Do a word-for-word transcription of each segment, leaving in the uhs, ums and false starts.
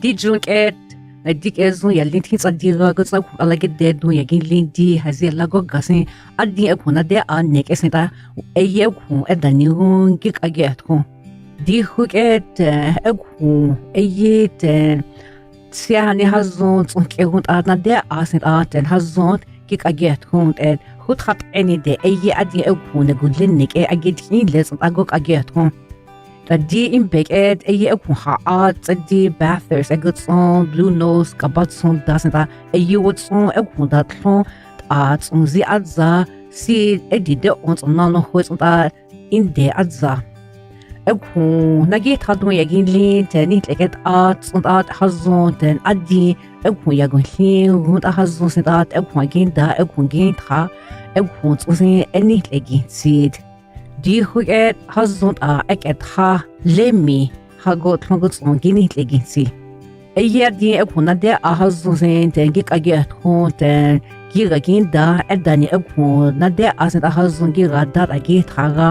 Di jun ked, eh, di ked zun ya lin thin tsa di ga ga tsa khu ala ge de dun ya gin lin di hazi la go ga sin. Adin e khu na de a ne ke sin ta. E ye khu e da ni gun ki ka ge khu. Di khu ked, eh, e khu e ye te. Sia hani hazun tsun ke gun ta na de a sin ta ten hazun ki ka ge khu ten. Khu tha e ni de e ye adin e khu ne gun lin ne ke a ge thin le tsa ta go ka ge khu. Ta di in bek et e ye e khu ha a tsa di bathers e gut song blue nose ka bat song da sin ta e ye wot song e khu da thlong ta tsung zi a za si e di de on song na no hoi song ta in de a za. E khu na ge tha dun ya gin lin te ni tle ke ta song ta hazun ten a di e khu ya gun lin gun ta hazun sin ta e khu gin da e khu gin tha e khu tsung sin e ni tle gin sit. Di khu ke hazun ta e ke tha le mi ha go thlong go tsong gin ni tle gin si. E ye di e khu na de a hazun sin ten gi ka ge khu ten gi ga gin da e da ni e khu na de a sin ta hazun gi ga da a gi tha ga.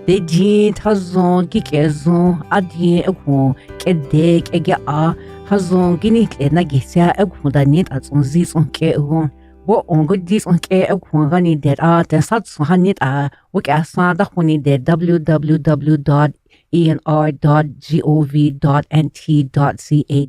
De di hazun gi ke zun a di e khu ke de ke ge a hazun gin ni tle na gi sia e khu da ni ta tsong zi tsong ke hu. Bo on go di tsong ke e khu ga ni de a ten sa tsong ha ni ta wo ke sa da khu ni de w w w dot e n r dot g o v dot n t dot c a.